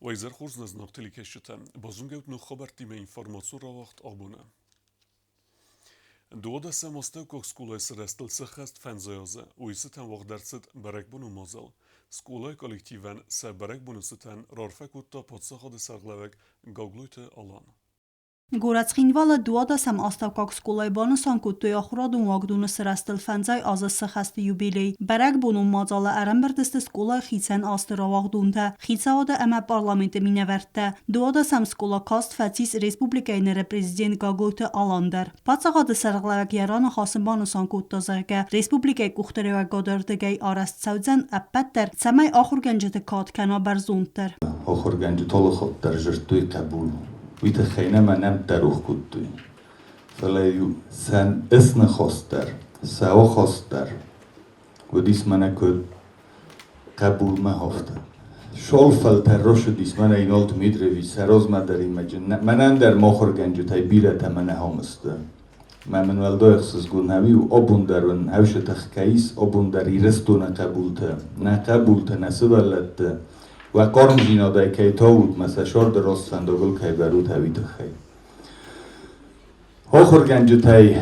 Уӕ изӕр хорз нӕ зынаргъ телекӕсджытӕ! Базонгӕут ног хабӕрттимӕ информацион рауагъд абоны. Дыууадӕсӕм астӕуккаг скъолайы сырӕзтыл сӕххӕст фӕндзай азы. Уый цытӕн уагъд ӕрцыд бӕрӕгбонон мадзал. Скъолайы коллективӕн сӕ бӕрӕгбоны цытӕн раарфӕ кодта паддзахады сӕргълӕууӕг Гаглойты Алан. Горӕт Цхинвалы дыууадӕсӕм астӕуккаг скъолайы банысан кодтой ахуырадон уагдоны сырӕзтыл фӕндзай азы сыхӕсты юбилей. Бӕрӕгбонон мадзалы ӕрӕмбырд сты скъолайы хицӕн азты рауагъдонтӕ, хицауады ӕмӕ парламенты минӕвӕрттӕ. Дыууадӕсӕм скъола каст фӕцис республикӕйы ныры президент Гаглойты Алан дӕр. Паддзахады сӕргълӕууӕг йӕ раныхасы банысан кодта, зӕгъгӕ, республикӕйы къухдариуӕгады ӕрдыгӕй арӕзт цӕудзӕн ӕппӕт дӕр, цӕмӕй ахуыргӕнджыты кад кӕна бӕрзонддӕр. Ахуыргӕнджыты алыхатт дӕр зыдтой хъӕбул. Уый тыххӕй нӕ мӕ нӕмттӕ рох кодтой. Фӕлӕ-иу сӕ ысныхас дӕр, сӕ ахаст дӕр уыдис мӕнӕ куыд хъӕбулмӕ афтӕ. Шол фӕлтӕр росыдис мӕнӕ Инал Дмитриевич сӕ размӕ дӕр имӕджын. Мӕнӕн дӕр ма ахуыргӕнджытӕй бирӕтӕ мӕнӕ хӕмысты. Мӕ мын уӕлдай ӕхсызгон нӕуи абон дӕр уын хӕвсы тыххӕй ис, абон дӕр Ирыстоны хъӕбултӕ, нӕ хъӕбултӕ, нӕ сывӕллӕтты уӕ хъармдзинадӕй кӕй тауут мӕ сӕ сӕрды раст фӕндагыл кӕй вӕрут, уый тыххӕй. Ахуыргӕнджытӕй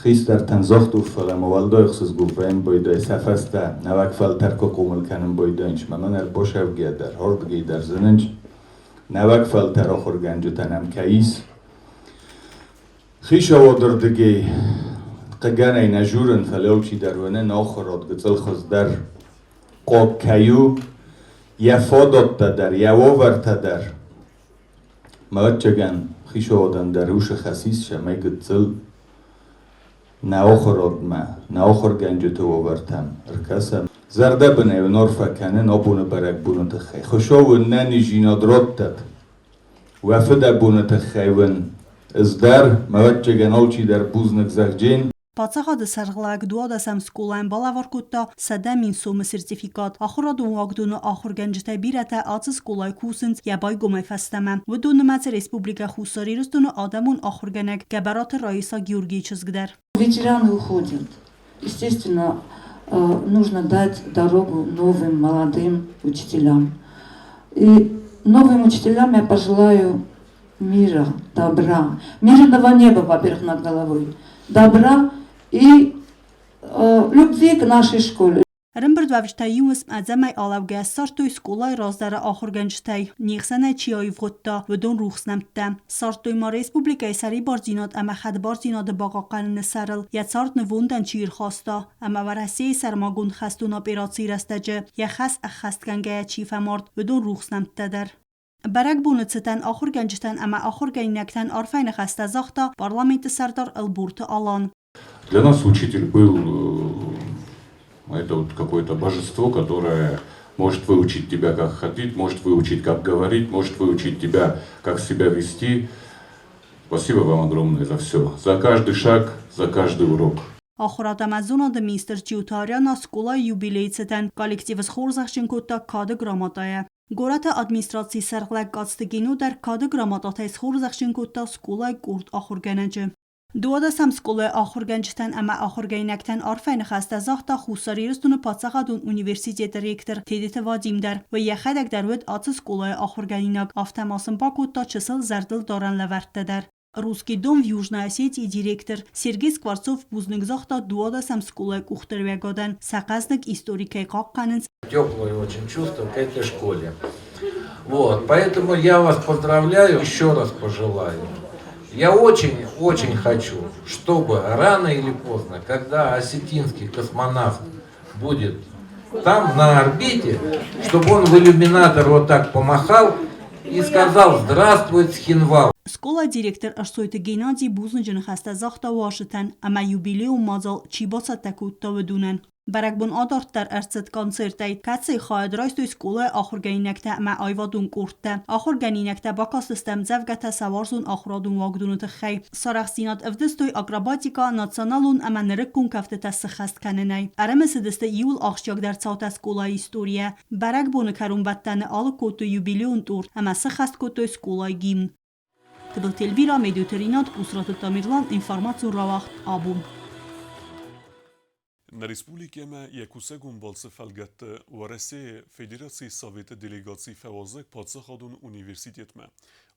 хистӕртӕн загътон, фӕлӕ ма уӕлдай ӕхсызгон фӕембӕлдӕй сӕ фӕстӕ нӕуӕг фӕлтӕр ку хъомыл кӕнун байдайынц, ма мӕн ӕрбасӕвгӕ дӕр, ардыгӕй дӕр зынынц, нӕуӕг фӕлтӕр ахуыргӕнджытӕ нӕм кӕй ис. Хицауады рдыгӕй хъыгӕнӕй нӕ журын, фӕлӕ алчидӕр уыны нӕ ахуырад гыццыл хуыздӕр хъуаг кӕй у, йӕ фадӕттӕ дӕр, йӕ уавӕртӕ дӕр. Мӕлӕтджагӕн хицауадӕн дӕр усы хӕс ис, цӕмӕй гыццыл нӕ ахуырадмӕ, нӕ ахуыргӕнджыты уавӕртӕм ӕркӕсӕм. Зӕрдӕбынӕй уын арфӕ кӕнын абоны бӕрӕгбоны тыххӕй. Хуыцау уын нӕниздзинад раттӕд, уӕ фыдӕбоны тыххӕй уын ӕз дӕр, мӕлӕтджагӕн алчидӕр бузныг зӕгъджен. Паддзахады сӕргълӕууӕг дыууадӕсӕм скъолайӕн балӕвар кодта 100 000 сомы сертификат. Ахуырадон уагдоны ахуыргӕнджытӕй бирӕтӕ ацы скъолайы кусынц йӕ байгомӕй фӕстӕмӕ. Уыдон нымӕцы Республикӕ Хуссар Ирыстоны адӕмон ахуыргӕнӕг Гӕбӕраты Раиса Георгийы чызг дӕр. Ветераны уходят. Естественно, нужно дать дорогу новым молодым учителям. И новым учителям я пожелаю мира, добра, мирного неба, во-первых, над головой, добра и любви к нашей школе. Ӕрӕмбырдуӕвджытӕ иу уысм ӕдзӕмӕй алӕугӕ ссардтой скъолайы раздӕры ахуыргӕнджытӕй, не хсӕнӕй чи аивгъуыдта, уыдон рухс нӕмттӕ. Ссардтой ма республикӕйы сӕрибардзинад ӕмӕ хӕдбардзинады бахъахъхъӕныны сӕрыл йӕ цард нывондӕн чи ӕрхаста ӕмӕ Уӕрӕсейы сӕрмагонд хӕстон операцийы рӕстӕджы йӕ хӕс ӕххӕстгӕнгӕйӕ чи фӕмард, уыдон рухс нӕмттӕ дӕр. Бӕрӕгбоны цытӕн ахуыргӕнджытӕн ӕмӕ ахуыргӕнинӕгтӕн арфӕйы ныхӕстӕ загъта парламенты сӕрдар Ӕлборты Алан. Для нас учитель был это вот какое-то божество, которое может выучить тебя, как ходить, может выучить, как говорить, может выучить тебя, как себя вести. Спасибо вам огромное за все, за каждый шаг, за каждый урок. Ахуырад ӕмӕ зонады министр Чиутаряна скъолайы юбилейы цытӕн коллективы схорзӕхджын кодта кады грамотӕйӕ. Горӕты администрацийы сӕргълӕг Къадзты Гино дӕр кады грамотатӕй схорзӕхджын кодта скъолайы къорд ахуыргӕнӕджы. Дыууадӕсӕм скъолайы ахуыргӕнджытӕн ӕмӕ ахуыргӕнинӕгтӕн арфӕйы ныхӕстӕ загъта Хуссар Ирыстоны паддзахадон университеты ректор Тедеты Вадим дӕр. Уый йӕхӕдӕг дӕр уыд ацы скъолайы ахуыргӕнинаг, афтӕ ма сын бакодта чысыл зӕрдылдарӕн лӕвӕрттӕ дӕр. Русский дом в Южной Осетии директор Сергей Скворцов бузныг загъта дыууадӕсӕм скъолайы къухдариуӕгадӕн, сӕ хъӕздыг истори кӕй хъахъхъӕнынц. Теплое очень чувство к этой школе. Вот, поэтому я вас поздравляю, еще раз пожелаю. Я очень-очень хочу, чтобы рано или поздно, когда осетинский космонавт будет там, на орбите, чтобы он в иллюминатор вот так помахал и сказал «Здравствуй, Цхинвал». Скъолайы директор Ӕрсойты Геннадий бузныджы ныхӕстӕ загъта уазджытӕн ӕмӕ юбилейон мадзал чи бацӕттӕ кодта, уыдонӕн. Бӕрӕгбон адарддӕр ӕрцыд концертӕй, кӕцыйы хайад райстой скъолайы ахуыргӕнинӕгтӕ ӕмӕ аивадон къордтӕ. Ахуыргӕнинӕгтӕ бакастысты ӕмдзӕвгӕтӕ сӕ уарзон ахуырадон уагдоны тыххӕй. Сарӕхстдзинад ӕвдыстой акробатикӕ, националон ӕмӕ нырыккон кӕфтытӕ сыххӕст кӕнынӕй. Ӕрымысыдысты иууыл ахсджиагдӕр цаутӕ скъолайы историйӕ. Бӕрӕгбоны кӕронбӕттӕны алыг кодтой юбилейон торт ӕмӕ сыххӕст кодтой скъолайы гимн. Тыбылты Эльвира, Медиуты Ринат, Къусраты Тамерлан, информацион рауагъд абон. Нӕ республикӕмӕ йӕ кусӕгон балцы фӕлгӕтты Уӕрӕсейы Федерацийы Советы делегаци фӕуазӕг паддзахадон университетмӕ.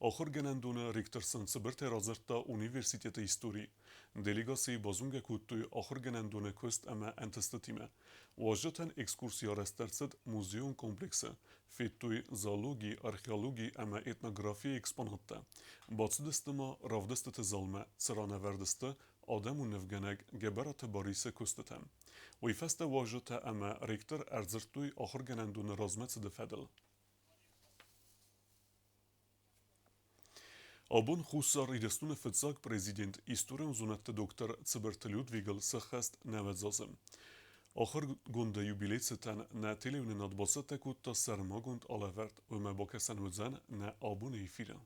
Ахуыргӕнӕндоны ректор сын цыбыртӕй радзырдта университеты истори. Делегацийы базонгӕ кодтой ахуыргӕнӕндоны куыст ӕмӕ ӕнтыстытимӕ. Уазджытӕн экскурси арӕзт ӕрцыд музейон комплексы, федтой зоологи, археологи ӕмӕ этнографийы экспонаттӕ. Бацыдысты ма равдыстыты залмӕ, цыран ӕвӕрд сты адӕмон нывгӕнӕг Гӕбӕраты Барисы куыстытӕм. Уый фӕстӕ уазджытӕ ӕмӕ ректор ӕрдзырдтой ахуыргӕнӕндоны размӕцыды фӕдыл. Абон Хуссар Ирыстоны фыццаг президент, историон зонӕдты доктор Цыбырты Людвигыл сӕххӕст 90 азы. Ахуыргонды юбилей цытӕн нӕ телеуынынад бацӕттӕ кодта сӕрмагонд алӕвӕрд, уымӕ бакӕсӕн уыдзӕн нӕ абоны эфиры.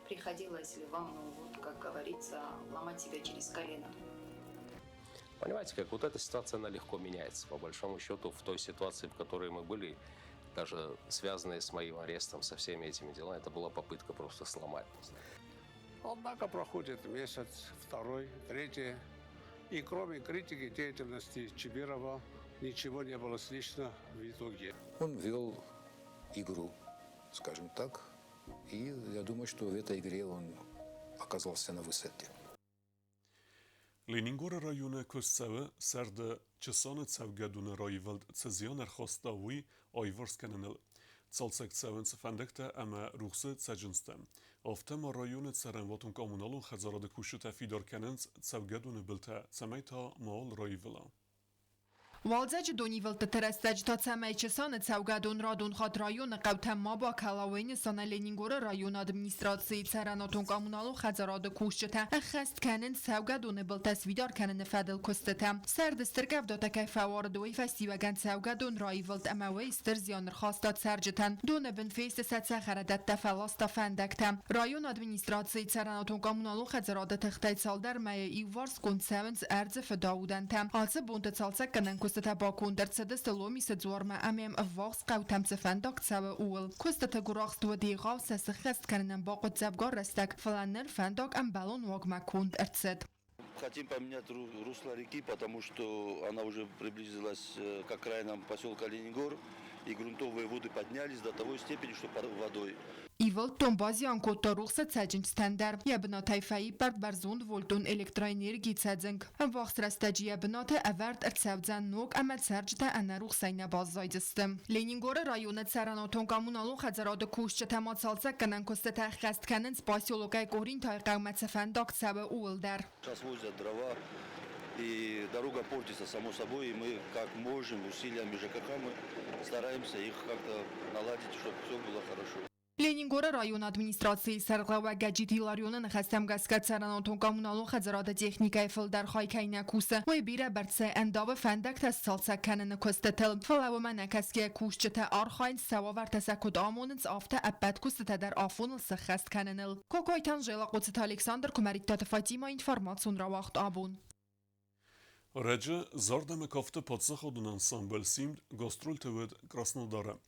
Приходилось ли вам, ну вот, как говорится, ломать себя через колено? Понимаете, как вот эта ситуация, она легко меняется. По большому счету, в той ситуации, в которой мы были, даже связанные с моим арестом, со всеми этими делами, это была попытка просто сломать нас. Однако проходит месяц, второй, третий, и кроме критики деятельности Чибирова ничего не было слышно в итоге. Он вел игру, скажем так, и я думаю, что в этой игре он оказался на высоте. Ленингоры районы куыст цӕуы сӕрды Чысаны цӕугӕдоны раивылд цы зиан ӕрхаста, уый аиварс кӕныныл. Цалцӕг цӕуынц фӕндӕгтӕ ӕмӕ рухсы цӕджындзтӕ. Афтӕ ма районы цӕрӕнуатон-коммуналон хӕдзарады кусджытӕ фидар кӕнынц цӕугӕдоны былтӕ, цӕмӕй та мауал раивыла. Уалдзӕджы донивылдтыты рӕстӕджы та цӕмӕй Чысаны цӕугӕдон радон хатт районы хъӕутӕм ма бакӕла, уый нысанӕн Ленингоры районы администрацийы цӕрӕнуатон-коммуналон хӕдзарады кусджытӕ ӕххӕст кӕнынц цӕугӕдоны былтӕ сфидар кӕныны фӕдыл куыстытӕ. Сӕрды стыр къӕвдатӕ кӕй фӕуарыд, уый фӕстиуӕгӕн цӕугӕдон раивылд ӕмӕ уый стыр зиан ӕрхаста цӕрджытӕн. Доны бын фесты сӕ цӕхӕрадӕттӕ, фӕласта фӕндӕгтӕ. Районы администрацийы цӕрӕнуатон-коммуналон хӕдзарады тыхтӕй цалдӕр мӕйы иуварсгонд цӕуынц ӕрдзы фыдаудӕнтӕ. Ацы бонты цалцӕггӕнӕн куыстытӕ баконд ӕрцыдысты Ломисы дзуармӕ ӕмӕ йӕм ӕввахс хъӕутӕм цы фӕндаг цӕуы, ууыл. Куыстыты гуырахст уыд егъау, сӕ сыххӕст кӕнынӕн бахъуыд дзӕвгар рӕстӕг, фӕлӕ ныр фӕндаг ӕмбӕлон уагмӕ конд ӕрцыд. Хотим поменять русло реки, потому что она уже приблизилась к окраинам поселка Ленингор, и грунтовые воды поднялись до того степени, что под водой. Ивылд дон базиан кодта рухсы цӕджындзтӕн дӕр. Йӕ бынатӕй фӕиппӕрд бӕрзондвольтон электроэнергийы цӕдзынг. Ӕввахс рӕстӕджы йӕ бынаты ӕвӕрд ӕрцӕудзӕн ног ӕмӕ цӕрджытӕ ӕнӕрухсӕй нӕ баззайдзысты. Ленингоры районы цӕрӕнуатон-коммуналон хӕдзарады кусджытӕ ма цалцӕггӕнӕн куыстытӕ ӕххӕст кӕнынц поселокӕй Къоринтайы хъӕумӕ цы фӕндаг цӕуы, ууыл дӕр. Сейчас возят дрова, и дорога портится, само собой, и мы как можем усилиями ЖКХ мы стараемся их как-то наладить, чтобы все было хорошо. Ленингоры районы администрацийы сӕргълӕууӕг Гӕджиты Иларионы ныхӕстӕм гӕсгӕ цӕрӕнуатон-коммуналон хӕдзарады техникӕйы фылдӕр хай кӕй нӕ кусы, уый бирӕ бӕрцӕй ӕндавы фӕндӕгтӕ сцалцӕг кӕныны куыстытыл. Фӕлӕ уымӕ нӕ кӕсгӕйӕ кусджытӕ архайынц, сӕ уавӕртӕ сӕ куыд амонынц, афтӕ ӕппӕт куыстытӕ дӕр афоныл сӕххӕст кӕныныл. Кокойты Анжела, Хъоцыты Александр, Куымӕридтаты Фатимӕ, информацион рауагъд Абон. Ӕрӕджы Зардӕмӕ кафты паддзахадон ансамбль Симд гастрольты уыд Краснодары.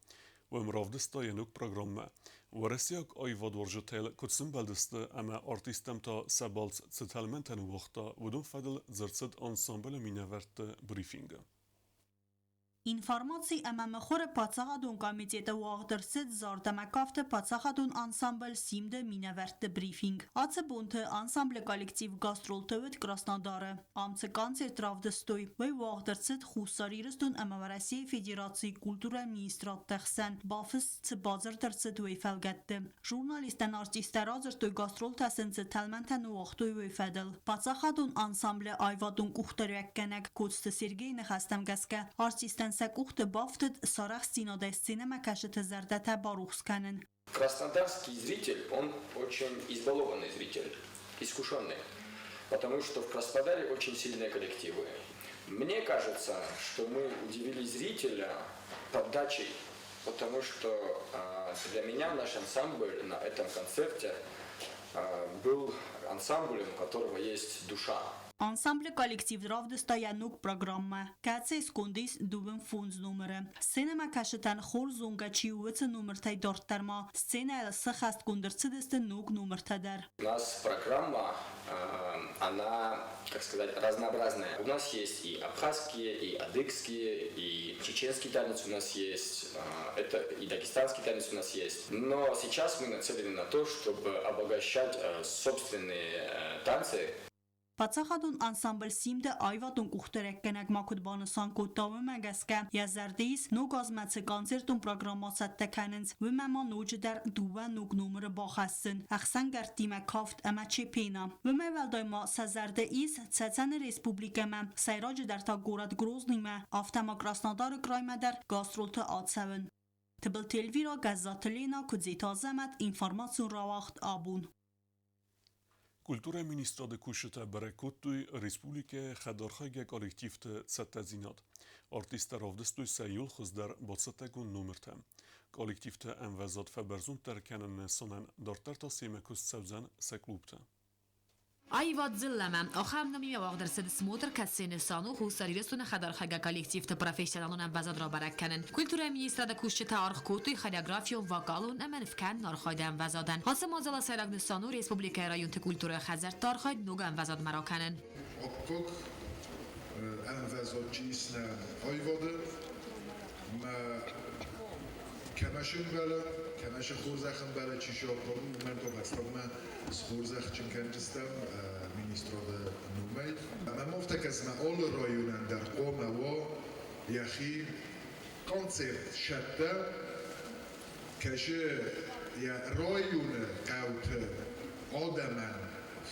Уым равдыста йӕ ног программӕ. Уӕрӕсейаг аивадуарзджытӕ куыд сӕмбӕлдысты ӕмӕ артисттӕм та сӕ балц цы тӕлмӕнтӕ ныууагъта, уыдон фӕдыл дзырд цыд ансамблы минӕвӕртты брифингы. Информаци ӕмӕ мыхуыры паддзахадон комитеты уагъд ӕрцыд зард ӕмӕ кафты паддзахадон ансамбль Симд-ы минӕвӕртты брифинг. Ацы бонты ансамблы коллектив гастролты уыд Краснодары. Ам цы концерт равдыстой, уый уагъд ӕрцыд Хуссар Ирыстон ӕмӕ Уӕрӕсейы Федерацийы культурӕйы министрадты хсӕн бафыст цы бадзырд ӕрцыд, уый фӕлгӕтты. Журналисттӕн артисттӕ радзырдтой гастролтӕ сын цы тӕлмӕнтӕ ныууагътой, уый фӕдыл. Паддзахадон ансамблы аивадон къухдариуӕггӕнӕг Коцты Сергейы ныхӕстӕм гӕсгӕ, артисттӕн сӕ къухты бафтыд сарӕхстдзинадӕй сценӕмӕкӕсджыты зӕрдӕтӕ барухс кӕнын. Краснодарский зритель, он очень избалованный зритель, искушенный, потому что в Краснодаре очень сильные коллективы. Мне кажется, что мы удивили зрителя подачей, потому что для меня наш ансамбль на этом концерте был ансамблем, у которого есть душа. Ансамблы коллектив равдыста йӕ ног программӕ, кӕцыйы сконды ис 25 номыры. Сценӕмӕкӕсджытӕн хорз зонгӕ чи у, уыцы номыртӕй дарддӕр ма сценӕйыл сӕххӕстгонд ӕрцыдысты ног номыртӕ дӕр. У нас программа, она, как сказать, разнообразная. У нас есть и абхазские, и адыгские, и чеченский танец у нас есть, это и дагестанский танец у нас есть. Но сейчас мы нацелены на то, чтобы обогащать собственные танцы. Паддзахадон ансамбль Симд-ы аивадон къухдарӕггӕнӕг ма куыд банысан кодта, уымӕ гӕсгӕ йӕ зӕрды ис ног азмӕ цы концертон программӕ цӕттӕ кӕнынц, уымӕ ма ноджыдӕр дыууӕ ног номыры бахӕссын, ӕхсӕнгӕрттимӕ кафт ӕмӕ чепена. Уымӕй уӕлдай ма сӕ зӕрды ис Цӕцӕны республикӕмӕ, сӕйраджыдӕр та горӕт Грозныймӕ, афтӕ ма Краснодары краймӕ дӕр гастролты ацӕуын. Тыбылты Эльвира, Гӕззаты Лена, Куыдзеты Азӕмӕт, информацион рауагъд «Абон». Культурӕйы министрады кусджытӕ бӕрӕг кодтой республикӕйы хӕдархайгӕ коллективты цӕттӕдзинад. Артисттӕ равдыстой сӕ иууыл хуыздӕр бацӕттӕгонд номыртӕ. Коллективты ӕмвӕзад фӕбӕрзонддӕр кӕныны нысанӕн дарддӕр та семӕ куыст цӕудзӕн сӕ клубты. Аивад дзыллӕмӕ. Ахӕм номимӕ уагъд ӕрцыд смотр, кӕцыйы нысан у Хуссар Ирыстоны хӕдархайгӕ коллективты профессионалон ӕмвӕзад рабӕрӕг кӕнын. Культурӕйы министрады кусджытӕ аргъ кодтой хореографион, вокалон ӕмӕ нывкӕнын архайды ӕмвӕзадӕн. Ацы мадзалы сӕйраг нысан у республикӕйы районты культурӕйы хӕдзӕртты архайд ног ӕмвӕзадмӕ ракӕнын. Аккаг ӕмвӕзад чи ис нӕ аивады, мӕ кӕмӕ сӕмбӕлы, кӕмӕ сы хорзӕх ӕмбӕлы, чи сӕ уымӕн та фӕстагмӕ схорзӕхджын кӕнджыстӕм министрады номӕй. Мӕм афтӕ кӕсы, алы районӕн дӕр хъуамӕ уа йӕхи концерт сӕттӕ, кӕсы йӕ районы хъӕуты адӕмӕн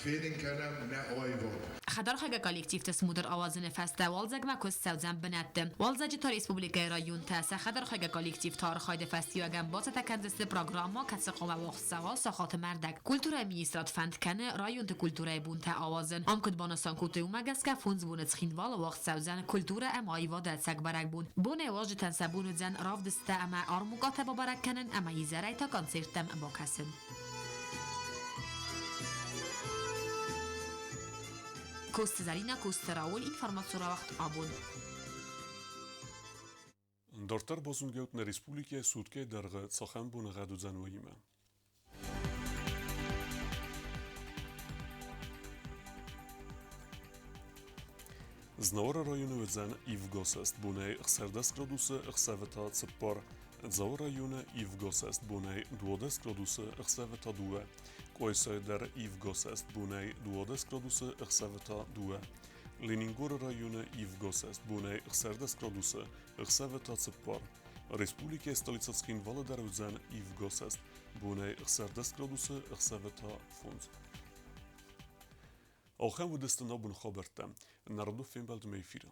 фенын кӕнӕм нӕ аивад. Хӕдархайгӕ коллективты смотр ауадзыны фӕстӕ уалдзӕгмӕ куыст цӕудзӕн бынӕтты. Уалдзӕджы та республикӕйы районтӕ сӕ хӕдархайгӕ коллективты архайды фӕстиуӕгӕн бацӕттӕ кӕндзысты программӕ, кӕцы хъуамӕ уагъд цӕуа сахаты мӕрдӕг. Культурӕйы министрад фӕнд кӕны районты культурӕйы бонтӕ ауадзын. Ам куыд банысан кодтой, уымӕ гӕсгӕ 5 боны Цхинвалы уагъд цӕудзӕн культурӕ ӕмӕ аивады ӕцӕг бӕрӕгбон. Бонӕй уазджытӕн сӕ бон уыдзӕн равдысттӕ ӕмӕ армукъатӕ бабӕрӕг кӕнын ӕмӕ изӕрӕй та концерттӕм бакӕсын. Коцты Зӕринӕ, Коцты Рауль, информацион рауагъд «Абон». Дарддӕр базонгӕут нӕ республикӕйы суткӕйы дӕргъы цахӕм боныгъӕд уыдзӕн, уыимӕ. Знауыры районы уыдзӕн ивгӕсӕст бонӕй 16 градусы, ӕхсӕвы та 4. Дзауы районы ивгӕсӕст бонӕй 12 градусы, ӕхсӕвы та 2. Къуайсайы дӕр ивгӕсӕст бонӕй 12 градусы, ӕхсӕвы та 2. Ленингоры районы ивгӕсӕст бонӕй 16 градусы, ӕхсӕвы та 4. Республикӕйы столицӕ Цхинвалы дӕр уыдзӕн ивгӕсӕст бонӕй 16 градусы, ӕхсӕвы та 5. Ахӕм уыдысты нӕ бон хабӕрттӕ. Народу фембӕлдмӕ эфиры.